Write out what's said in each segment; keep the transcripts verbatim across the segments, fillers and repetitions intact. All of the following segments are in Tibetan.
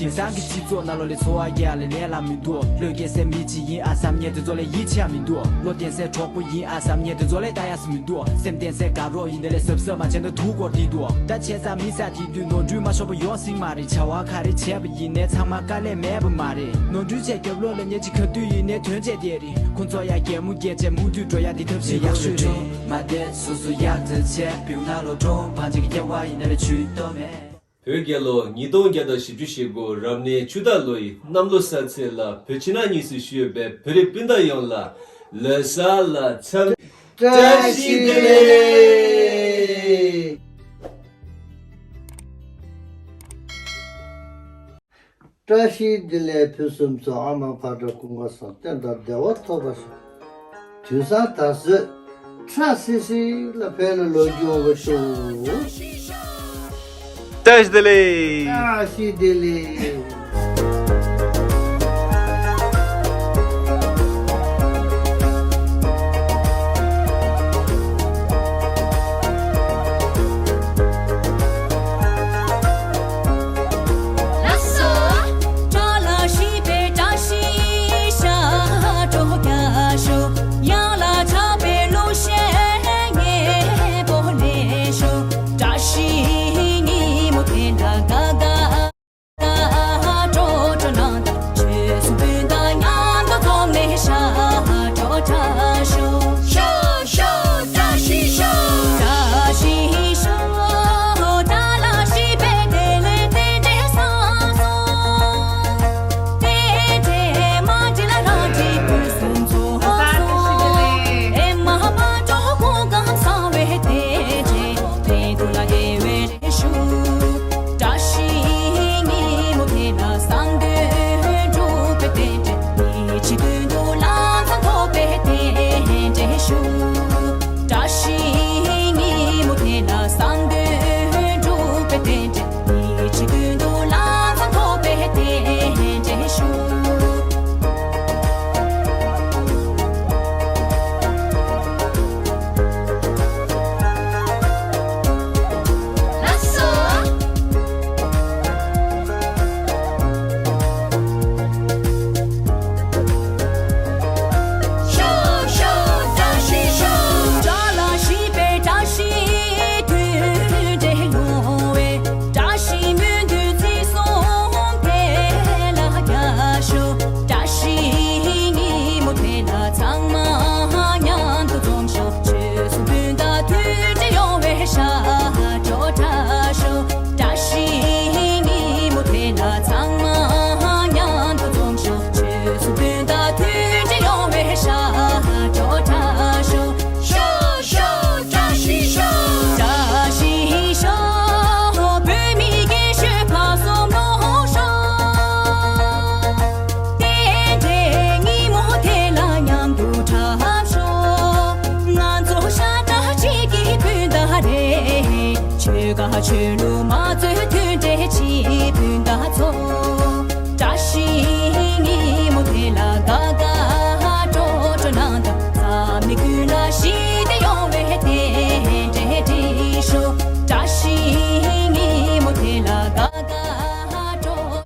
དེང་སང་གི་སྤྱི་ཚོགས་ནང་ལོགས་ལ་འཚོ་བ་སྐྱེལ་ཡ་ལས་ལས་སླ་མི་འདུག་བློས་འགེལ་སའི་མི་གཅིག་ཡིན་ཨ་བསམ་མཁན་དེ་ཚོ་ལ་ཡིད་ཆེས་མི་འདུག་བློ་བརྟན་སའི་གྲོགས་པོ་ཡིན་ཨ་བསམ་མཁན་དེ་ཚོ་ལ་ལྟ་ཡ་སུ་མི་འདུག་སེམས་བརྟན་སའི་དགའ་རོགས་ཡིན་དེ་ལས་གཟབ་གཟབ་མ་བྱས་ན་དུག་སྐོར་དེ་འདུག་ད་བྱས་ཙང་མི་ས་དེ་དུས་ནོར་འཁྲུལ་མ་ཤོར་བ་ཡོང་སྲིད་མ་རེད། བྱ་བ་ག་རེ་བྱས་པ་ཡིན་ནའི་ཚང་མ་དཀའ་ལས་མེད་པ་མ་རེད། ནོར་འཁྲུལ་བྱས་རྒྱབ་ལོགས་ལ་ཉེས་ཅིག་ག་དུས་ཡིན་ནའི་དོན་བྱས་བསྡད་རེད། ཁོང་ཚོ་ཡ་གད་མོ་བགད་བྱས་མུ་མཐུད་འགྲོ་ཡ་དེ་ཐབས་ཤེས་ཡག་ཤོས་རེད། མ་བསྡད་སོ་སོ་ཡག་ཐག་ཆད་བེའུ་ནང་ལོགས་གྲོང་བང་ཆེན་གྱི་སྐྱེ་བ་ཡིན་ན་ལས་ཇུས་གཏོགས་མེད། བོད་རྒྱལ་ལོ་ཉིས་སྟོང་བརྒྱ་དང་བཞི་བཅུ་ཞེ་དགུ་རབ་གནས་ཆུ་སྟག་ལོ་ཡི་གནམ་ལོ་གསར་ཚེས་ལ་བོད་ཕྱི་ནང་གཉིས་སུ་བཞུགས་ཡོད་པའི་བོད་རིགས་སྤུན་ཟླ་ཡོངས་ལ་ལོ་གསར་ལ་འཚམས་བཀྲ་ཤིས་བདེ་ལེགས། བཀྲ་ཤིས་བདེ་ལེགས་ཕུན་སུམ་ཚོགས། ཨ་མ་ཕ་གྲངས་ཀུན་དགའ་བཟང་བསྟན་དང་བདེ་བ་ཐོབ་པར་ཤོག་དུས་བཟང་དར་ཚོན་ཁྲ་སིལ་སིལ་ལ་ཕན་ལ་ལོ་རྒྱུས་འོང་བ་ཤོག་བཀྲ་ཤིས་བདེ་ལེགས། བཀྲ་ཤིས་བདེ་ལེགས།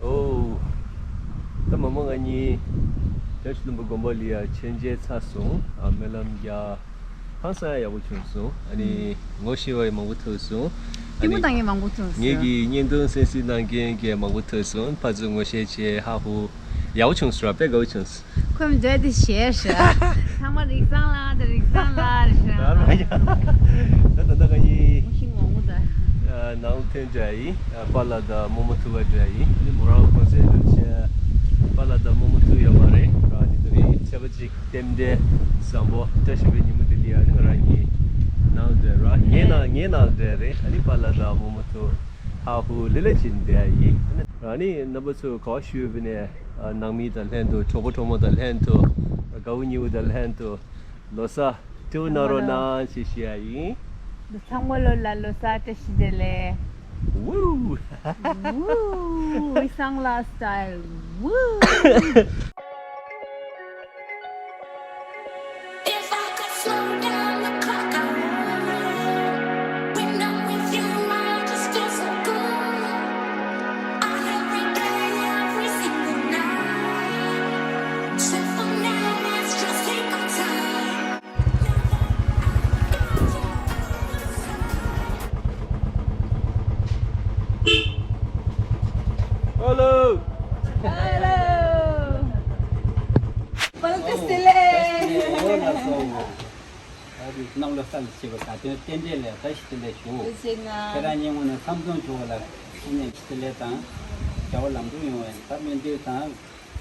ཨོ། ད་མ་མོ་ང་གཉིས་བཀྲ་ཤིས་ལྷུན་པོ་དགོན་པ་ལ་ཡ་མཆོད་མཇལ་ཚར་སོང་། ཨ་སྨོན་ལམ་རྒྱག་ཧང་སང་ཡག་པོ་བྱུང་སོང་། ཨ་ནི་ངོ་ཤེས་པ་ཡང་མང་པོ་ཐུག་སོང་། ཨ་ནི་ལྟད་མོ་ལྟ་མཁན་མང་པོ་ཐུག་སོང་། ངེད་ཀྱི་བརྙན་ཐུང་གསན་གཟིགས་གནང་མཁན་གྱི་མང་པོ་ཐུག་སོང་། ཕར་ཚུར་ངོ་ཤེས་བྱས་ཧ་ཧུ་ཡག་པོ་བྱུང་སོང་ར། དཔེ་དགའ་པོ་བྱུང་སོང་། ཁོས་མི་འདོད་དེ་ཞེས་ཞུ། ཚང་མ་རིག་བཟང་ལགས་དང་རིག་བཟང་ལགས་རེད་ཤག་ད་ད་ལྟ་ང་གཉིས་ངོ་ཤེས་མང་པོ་འདུག་ནང་ཐོན་འདྲ་ཡིན། པཱ་ལགས་དང་རྨོ་མོ་ཐུག་པ་འདྲ་ཡིན། ཨ་ནི་མོ་རང་གོང་ཚད་ལ་ཆ་པཱ་ལགས་དང་རྨོ་མོ་ཐུག་ཡོད་མ་རེད་ར། ཨ་ནི་དེ་རིང་ཚེས་པ་གཅིག་རྟེན་འབྲེལ་བཟང་པོ་བཀྲ་ཤིས་པའི་ཉིན་མོ་འདི་ལ་ཡ། ཨ་ནི་ང་རང་གཉིས་ནང་འདྲ་ར། ངའི་ནང་ངའི་ནང་འདྲ་རེད། ཨ་ནི་པཱ་ལགས་དང་རྨོ་མོ་ཐུག་ཧ་ཧུ་ལི་ལི་ཅིན་འདྲ་ཡིན། ཨ་ནི་རྣམ་པ་ཚོ་ག་པར་བཞུགས་པ་ནས་ནང་མི་དང་ལྷན་དུ་གྲོགས་པོ་གྲོགས་མོ་དང་ལྷན་དུ་དགའ་བོ་ཉེ་བོ་དང་ལྷན་དུ་ལོ་གསར་སྤྲོ་པོ་གནང་རོགས་གནང་ཞེས་ཞུ་ཡ་ཡིན། ཚང་མ་ལོ་ལ་ལོ་གསར་བཀྲ་ཤིས་བདེ་ལེགས། Woo! Woo! Risang lifestyle. Woo! If I could slow down the clock, I would. When I'm with you, I just feel so good. I every day. ཨོ་ལོ། ཨོ་ལོ། བཀྲ་ཤིས་བདེ་ལེགས། ཨོ་ལགས་སོ། ཨ་རིག་གནམ་ལོ་གསར་ལ་བྱེད་པའི་དགའ་སྟོན་རྟེན་འབྲེལ་ལ་བཀྲ་ཤིས་བདེ་ལེགས་ཞུ། ཐུགས་རྗེ་གནང་། ཁྱེད་རང་གཉིས་ངོས་ནས་ཚང་འཛོམས་ཞུ་བ་ལ་ཐུགས་ནས་བདེ་ལེགས་དང་། བྱ་བ་ལམ་འགྲོ་ཡོང་བའི་ད་སྨོན་འདུན་དང་།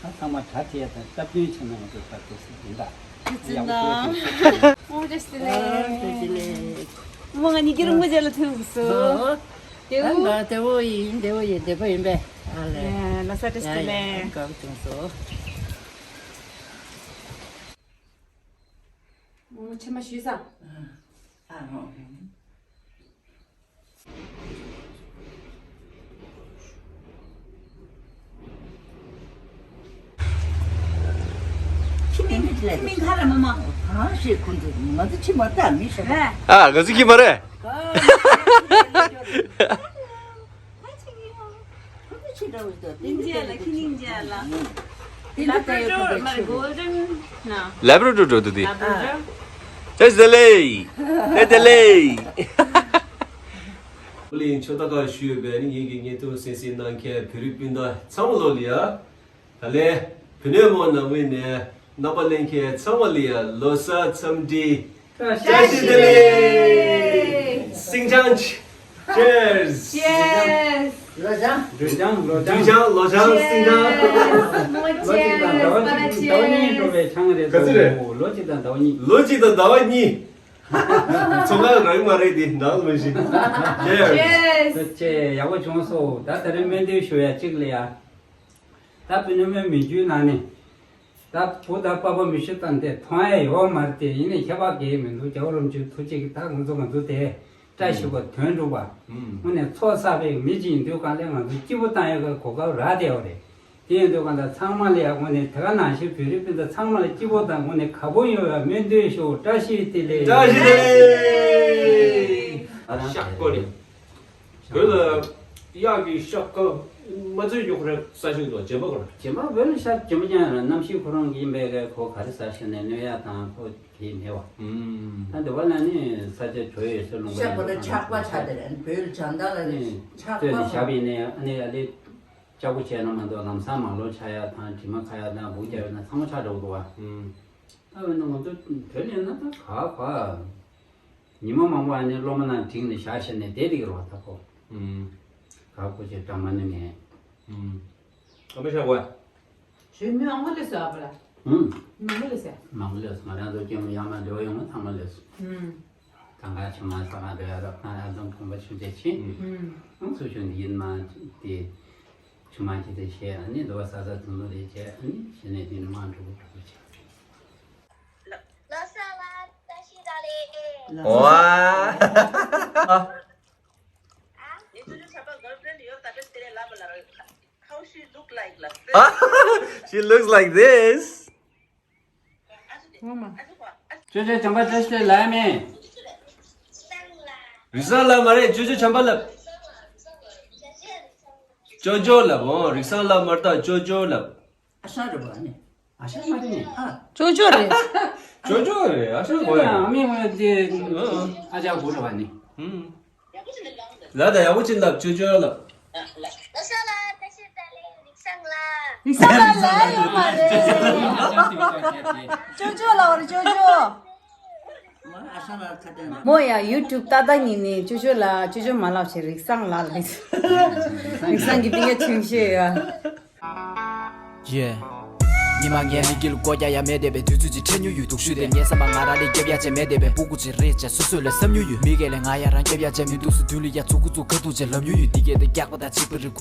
ད་ཚང་མ་གྲ་སྒྲིག་དང་སྟབས་བསྟུན་བྱས་ན་ང་ཚོ་ད་ཐུགས་སུ་ཡིན་ད། ཐུགས་རྗེ་གནང་། ཨོ་བཀྲ་ཤིས་བདེ་ལེགས། ཨ་བཀྲ་ཤིས་བདེ་ལེགས། མོ་ང་གཉིས་ཀྱི་རིང་མོ་རྗེས་ལ་ཐུག་སོང་། ཨོ། བདེ་པོ། ད་ང་བདེ་པོ་ཡིན། བདེ་པོ་ཡིན། བདེ་པོ་ཡིན་པས། ཨ་ལས། ལགས་སོ་བཀྲ་ཤིས་བདེ་ལེགས། ཡ་ཡ་དགའ་པོ་བྱུང་སོང་། མོ་མོ་ཕྱེ་མ་ཞུས་ས། ཨ་ཨ་ཨ། ཁྱི་མིང་ག་རེ་མ་མ། གང་ཞིག་ཁོང་ཚོ་ང་ཚོ་ཁྱི་མ་ད་མི་ཤ་ཨ། ང་ཚོ་ཁྱི་མ་རེད། ལེབ་རོ་ཌོ་ཌོ་དུ་དེ། ལེབ་རོ་ཌོ་ཌོ་དུ་དེ། བཀྲ་ཤིས་བདེ་ལེགས། བཀྲ་ཤིས་བདེ་ལེགས། ཨོ་ལིང་ཆོས་ད་ག་ཞུས་ཡོད་པའི་ངེད་ཀྱི་བརྙན་ཐུང་གསན་གཟིགས་གནང་མཁན་བོད་རིགས་སྤུན་ཟླ་ཚང་མ་ལོ་ལ་ཡ། ད་ལན་བོད་ནས་མོ་ནང་ངོས་ནས་རྣམ་པ་ལེན་མཁན་ཚང་མ་ལ་ཡ་ལོ་གསར་འཚམས་འདྲི། བཀྲ་ཤིས་བདེ་ལེགས། སིང་ཅང་། Cheers། Cheers། ལོ་ཆང་། དུད་ཆང་། ལོ་ཆང་། དུད་ཆང་། ལོ་ཆང་། སིང་ཅང་། ལོ་གཅིག་དང་ཟླ་བ་གཅིག་ཟླ་བ་གཉིས་འགྲོ་བའི་ཆང་རེད། ག་ཚོད་རེད། ལོ་གཅིག་དང་ཟླ་བ་གཉིས། ལོ་གཅིག་དང་ཟླ་བ་གཉིས། ཚོང་ཁང་རག་གི་མ་རེད་དེ་ནང་ལ་མ་ཤི། Cheers། ཅེ་ཡག་པོ་བྱུང་སོང་། ད་ད་རེས་སྨོན་འདུན་ཞུ་ཡ་གཅིག་ལ་ཡ། ད་བོད་ནས་མོའི་མི་རྒྱུད་ནང་ནས། ད་བུ་དང་པ་ཕ་མི་ཤི་སྟངས་དེ་མཐོང་ཡ་ཡོད་མ་རེད་དེ། ཡིན་ནའི་ཁྱད་པར་གང་ཡང་མི་འདུག་རྒྱལ་བ་རིན་པོ་ཆེའི་ཐུགས་རྗེ་གིས་ད་ང་ཚོ་ང་ཚོ་དེ་བཀྲ་ཤིས་པ་དོན་འགྲུབ་པ། དངོས་གནས་ཚོགས་བསགས་པའི་མི་གཅིག་ཡིན་དུས་གང་ལས་ང་ཚོ་སྐྱིད་པོ་བཏང་ཡ་གི་གོ་སྐབས་རག་བསྡད་ཡོད་རེད། དེ་ཡིན་དུས་གང་ལྟར་ཚང་མ་ལ་ཡ་དངོས་གནས་དེ་ག་ནང་བཞིན་བོད་རིགས་སྤུན་ཟླ་ཚང་མ་ལ་སྐྱིད་པོ་དང་དངོས་གནས་དགའ་པོ་ཡོང་བའི་སྨོན་འདུན་ཞུ། བཀྲ་ཤིས་བདེ་ལེགས། བཀྲ་ཤིས་བདེ་ལེགས། ཤག་ཀོ་རེད། བོད་ལ་གཡག་གི་ཤ་ཁ་མ་ཚོས་ཡོད་རེད་ས་ཞིག་འདུག་རྗེན་པ་ཁོ་རང་། རྗེན་པ་བོད་ལ་ཤ་རྗེན་པ་ཀྱང་ཡོད་རེད། གནམ་གཤིས་ཁོ་རང་གི་ཡིན་པའི་གི་ཁོ་ག་རེ་ཟ་ཤེས་ནས་གནོད་ཡག་དང་ཁོ་གི་མེད་བ། ད་འདི་བ་ལ་ནི་ས་ཆ་བྲོས་ཡོད་སྲོལ་ལུང་པ་ཤ་ཁོ་རང་ཆག་པ་ཆགས་དེ་རེད། བོད་ལ་བྱང་ཐང་ལ་ནི་ཆག་པ་ནི་ཁོ་ཞབས་ཡིན་ནས་ཨ་ནི་ཨ་ལེ་ལྕགས་པོ་བྱས་ན་མ་གཏོགས་ལམ་སང་མང་ལོ་ཆགས་ཡག་དང་དྲི་མ་ཁ་ཡག་དང་སྦུག་རྒྱབ་ཡོད་ན་ཚང་མ་ཆག་འགྲོ་གི་འདུག་བ། ད་འོན་ཏེ་ང་ཚོ་བོད་ལ་ཡོད་ན་ད་ག་ག་ཉི་མ་མང་པོ་ཨ་ནི་གློ་མ་ནང་བསྒྲིགས་ནས་བཞག་བཞག་ནས་བསྡད་འདུག་རོགས་ད་ཁོ། ཨུམ། ག་ཁོ་ཅིག་གྲང་མ་ནི་མེད། ཨུམ། ཨ་མ་ཤ་གོ། ཞུས་མི་མང་པོ་སླེབས་སོང་ཨ་ཕ་ལ། ཨུམ། མང་པོ་སླེབས་སོང་། མང་པོ་སླེབས་སོང་། ང་རང་ཚོ་སྐྱེས་མ་ཡང་མ་འབྲེལ་བ་ཡོང་མ་ཚང་མ་སླེབས་སོང་། ཨུམ། གང་ག་ཆུ་མ་ས་ག་འདྲ་ཡ་རབ་ཁང་ཡ་འཛོམས་ཁོང་པ་ཆུ་ཆེ་ཆེ། ཨུམ། ཚུར་ཆུ་འདི་ཡིན་མ་དེ། ཆུ་མ་ཅི་དེ་བྱས་ཨ་ནི་འདུ་བ་ས་ས་ཐུང་ཐུང་རེ་བྱས་ཨ་ནི་བྱས་ནས་དེ་ནི་མ་འགྲོ་གི་འགྲོ་གི་བྱས། ལོ་གསར་ལ་བཀྲ་ཤིས་བདེ་ལེགས། ཝ། How she look like this? ཅོ་ཅོ་བྱམས་པ་བཀྲ་ཤིས་བདེ་ལེགས་ལབ་མེད། རིག་བཟང་ལབ་མ་རེད། ཅོ་ཅོ་བྱམས་པ་ལབ། ཅོ་ཅོ་ལབ། འོ་རིག་བཟང་ལབ་མ་རེད། ད་ཅོ་ཅོ་ལབ། ཨ་ཞང་རེད་པ་ནི། ཨ་ཞང་མ་རེད་ནི། ཨ། ཅོ་ཅོ་རེད། ཅོ་ཅོ་རེད། ཨ་ཞང་གོ་ཡ། ཨ་མི་ངོས་དེ་ཨ་ཅག་བུ་རེད་པ་ནི། ལ་ད་ཡག་པོ་ཅིག་ལབ། ཅོ་ཅོ་ལབ། ལོ་གསར་ལ་བཀྲ་ཤིས་བདེ་ལེགས། རིག་བཟང་ལ། རིག་བཟང་ལ་ལ་ཡོད་མ་རེད། ཅོ་ཅོ་ལབ་པ་རེད། ཅོ་ཅོ། མོ་ཡ་ཡུ་ཊུབ་ཏག་ཏག་ཉིད་ནས་ཅོ་ཅོ་ལ་ཅོ་ཅོ་མ་ལབ་བྱས་རིག་བཟང་ལ་ལབ། རིག་བཟང་གི་ཏིང་ངེ་ཆེན་ཤོས་ཡ། Yeah. ཉི་མ་ངའི་མིག་གི་ལ་སྒོ་རྒྱག་ཡ་མེད་བསྡད་པའི་དུས་ཚོད་ཅིག་འཕྲད་མྱོང་ཡོད། སྡུག་ཤོས་དེ་ངའི་བསམ་པ་ང་རང་ལས་རྒྱབ་ཡ་ཅིག་མེད་བསྡད་པའི་སྤུ་གུ་ཅིག་རེད་ཅེས་སོ་སོ་ལ་བསམ་མྱོང་ཡོད། མི་སྒེར་ལས་ང་ཡ་རང་རྒྱབ་ཡ་ཅིག་མི་འདུག་སུ་དུས་ལ་ཡ་ཚུགས་ཁུ་ཚུགས་ཁ་ཐུག་ཅིག་ལབ་མྱོང་ཡོད། འདི་གས་དེ་རྒྱག་པ་དང་བྱེད་པ་རིག